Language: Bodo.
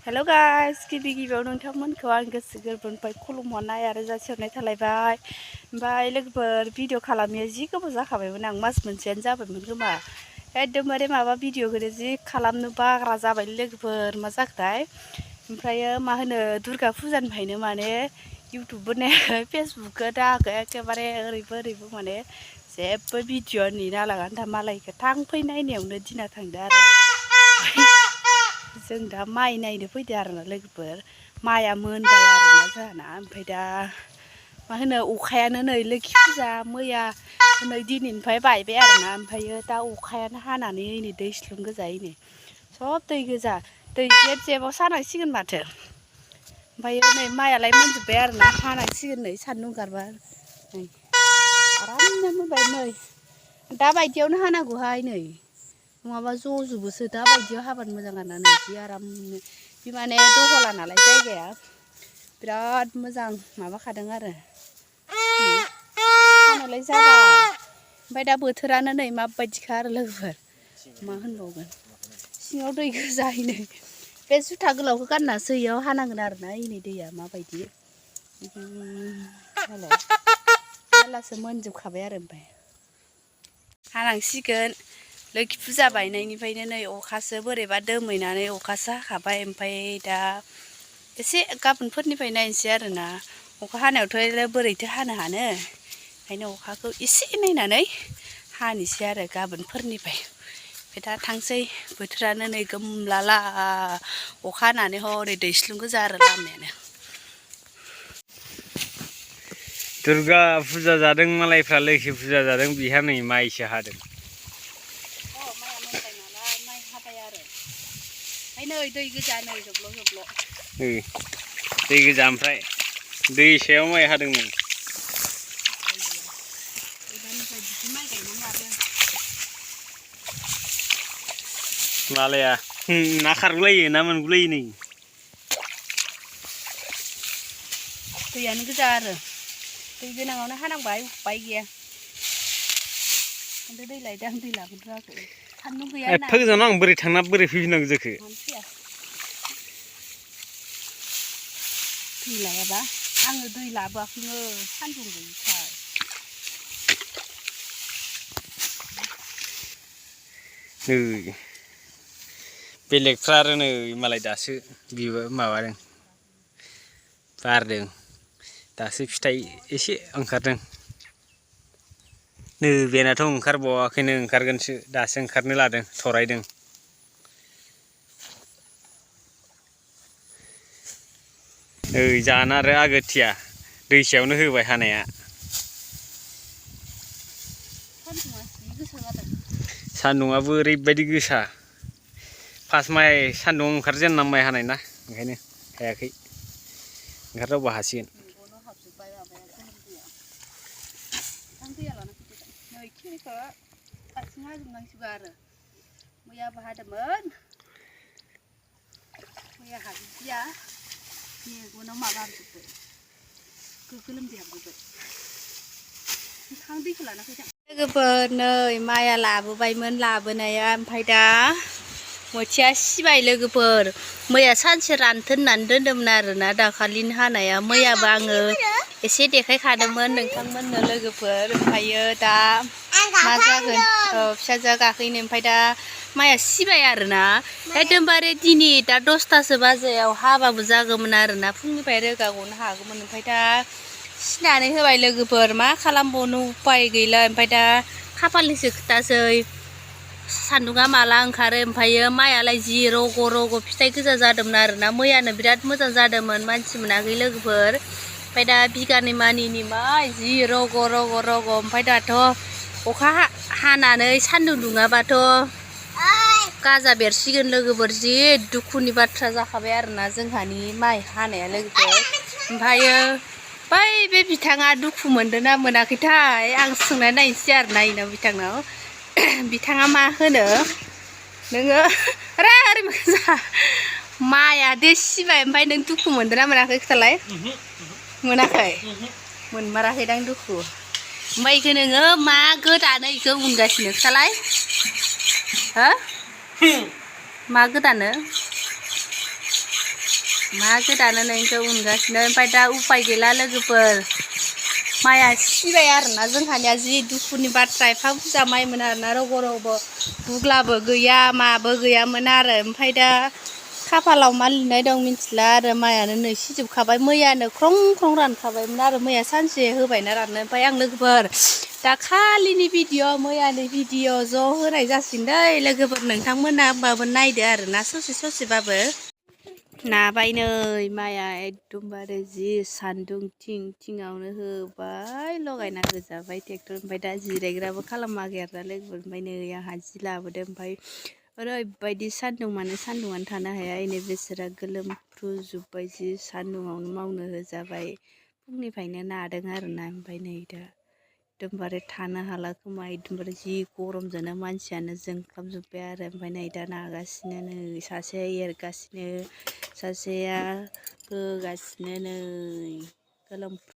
हेलो गाइस गिबि गिबियाव नोंथांमोनखौ आं गोसो गोरबोनिफ्राय खुलुमहरनाय आरो जासिहरनाय थालायबाय। ओमफ्राय लोगोफोर भिडिअ खालामनाया जि गोबाव जाखाबायमोन आं मास मोनसेयानो जाबायमोन खोमा। एकदमबारे माबा भिडिअखौनो जि खालामनो बाग्रा जाबाय लोगोफोर मा जाखोथाय। ओमफ्रायो मा होनो दुर्गा फुजानिफ्रायनो माने इउटुबबो नायाखै फेसबुकखौ दायाखै एखेबारे ओरैबो माने जेबो भिडिअ नेना लागानो मालायखौ थांफै नायनायावनो दिना थांदो आरो। जों दा माइ नायनो फैदो आरोना लोगोफोर माइआ मोनबाय आरोना जोंहाना। ओमफ्राय दा मा होनो अखायानो नै लोखि फुजा मैया नै दिनैनिफ्राय बायबाय आरोना। ओमफ्रायो दा अखायानो हानानै नै दै स्लुं गोजायै नै सब दै गोजा दै जेब जेबाव सानांसिगोन माथो। ओमफ्रायो नै माइआलाय मोनजोब्बाय आरोना हानांसिगोन नै सान्दुं ओंखारबा नै आरामनो मोनबाय नै दा बायदियावनो हानांगौहाय नै नङाबा ज'जोबोसो दा बायदियाव हाबानो मोजां आरोना नै जि आरामनो बे माने दहला नालाय जायगाया बिराद मोजां माबाखादों आरो हानायालाय जाबाय। ओमफ्राय दा बोथोरानो नै माबायदिखा आरो लोगोफोर मा होनबावगोन सिङाव दै गोजायैनो बे जुथा गोलावखौ गाननासो इयाव हानांगोन आरोना इनै दैया माबायदि मालाय मेरलासो मोनजोबखाबाय आरो ओमफ्राय हानांसिगोन। लोखि फुजा बायनायनिफ्रायनो नै अखासो बोरैबा दोमैनानै अखासो हाखाबाय। ओमफ्राय दा एसे गाबोनफोरनिफ्राय नायनोसै आरोना अखा हानायावथ' बोरैथो हानो ओंखायनो अखाखौ एसे नायनानै हानोसै आरो गाबोनफोरनिफ्राय। ओमफ्राय दा थांसै बोथोरानो नै गोमलाला अखा हानानै हरै दैस्लुं गोजा आरो लामायानो। दुर्गा फुजा जादों मालायफ्रा लोखि फुजा जादों बिहा नै माइसो हादों। माइआ मोनबाय नालाय माइ हाबाय आरो ओमफ्राय नै दै गोजा नै जब्ल' जब्ल'। दै गोजा ओमफ्राय दैसायाव माइ हादोंमोन। एबारनिफ्राय बिदि माइ गायनांगौ आरो मालाया ना खारगुलायो ना मोनगुलायो नै दैयानो गोजा आरो दै गोनाङावनो हानांबाय उपाय गैया। खिन्थु दै लायदों आं दै लाबोनो रोङाखै सान्दुं गैया ना एफा गोजानाव आं बोरै थांना बोरै फैफिननांगौ जाखो। मानो फैया दै लायाबा आङो दै लाबोआखैनो सान्दुं गैयिखाय। नै बेलेगफ्रा आरो नै मालाय दासो बिबो माबादों बारदों दासो फिथाइ एसे ओंखारदों। नै बेनाथ' ओंखारबावाखैनो ओंखारगोनसो दासो ओंखारनो लादों थरायदों। ओइ जाना आरो आगोथिया दैसायावनो होबाय हानाया। सान्दुंआबो ओरैबायदि गोसा फार्स्ट माइ सान्दुं ओंखारजेनना माइ हानाय ना ओंखायनो हायाखै ओंखारदावबा हासिगोन। नै खिनिखौ हारसिं हाजोबनांसिगौ आरो मैयाबो हादोंमोन मैया हाजोबदिया मेगनाव माबा हाबजोब्बाय गोलोमदै हाबजोब्बाय। दैखौ लाना फैदों लोगोफोर नै माइआ लाबोबायमोन लाबोनाया ओमफ्राय दा मोथिया सिबाय लोगोफोर मैया सानसे रानथों होननानै दोन्दोंमोन आरोना दाखालिनि हानाया मैयाबो आङो एसे देखायखादोंमोन नोंथांमोननो लोगोफोर। ओमफ्रायो दा मा जागोन फिसाजोआ गाखैनो ओमफ्राय दा माइआ सिबाय आरोना एकदमबारे दिनै दा 10थासो बाजियाव हाबाबो जागौमोन आरोना फुंनिफ्राय रोगाग'नो हागौमोन। ओमफ्राय दा सिनानै होबाय लोगोफोर मा खालामबावनो उपाय गैला। ओमफ्राय दा खाफालनिसो खोथासै सान्दुङा माला ओंखारो। ओमफ्रायो माइआलाय जि रग' रग' फिथाइ गोजा जादोंमोन आरोना मैयानो बिराद मोजां जादोंमोन मानसि मोनाखै लोगोफोर। ओमफ्राय दा बिगानै मानिनि माइ जि रग' रग' रग' ओमफ्राय दाथ' अखा हानानै सान्दुं दुङाबाथ' गाजा बेरसिगोन लोगोफोर जि दुखुनि बाथ्रा जाखाबाय आरोना जोंहानि माइ हानाया लोगोफोर। ओमफ्रायो बै बे बिथाङा दुखु मोनदों ना मोनाखैथाय आं सोंनानै नायनोसै आरोना इनाव बिथांनाव बिथाङा मा होनो नोङो ओरै मोजां माइआ दे सिबाय ओमफ्राय नों दुखु मोनदों ना मोनाखै खोथालाय मोनाखै मोनमाराखैदां दुखु। ओमफ्राय इखो नोङो मा गोदानो इखौ उनगासिनो खोथालाय हो मा गोदानो मा गोदानो नोंखौ उनगासिनो ओमफ्राय दा उपाय गैला लोगोफोर माइआ सिबाय आरोना जोंहानिया जि दुखुनि बाथ्रा एफा बुरजा माइमोन आरोना रग' रग' बुग्लाबो गैया माबो गैयामोन आरो ओमफ्राय दा खाफालाव मा लिरनाय दं मिथिला आरो माइआनो नै सिजोबखाबाय मैयानो ख्रं ख्रं रानखाबायमोन आरो मैया सानसे होबायना राननो ओमफ्राय आं लोगोफोर दाखालिनि भिडिअ' मैयानि भिडिअ' ज' होनाय जासिगोन दै लोगोफोर नोंथांमोना होमबाबो नायदो आरोना ससे ससेबाबो नाबाय नै माइआ एकदमबारे जि सान्दुं थिङावनो होबाय लगायना होजाबाय ट्रेक्टर ओमफ्राय दा जिरायग्राबो खालामाखै आरोना लोगोफोर ओमफ्राय नै आंहा जि लाबोदों ओमफ्राय ओरैबायदि सान्दुं माने सान्दुंआनो थानो हाया एनै बेसोरा गोलोमफ्रुजोब्बाय जि सान्दुंआवनो मावनो होजाबाय फुंनिफ्रायनो नादों आरोना ओमफ्राय नै दा एकदमबारे थानो हाला खोमा एकदमबारे जि गरमजोंनो मानसियानो जोंख्लाबजोब्बाय आरो ओमफ्राय नै दा नागासिनो नै सासेया एरगासिनो सासेया होगासिनो नै गोलोम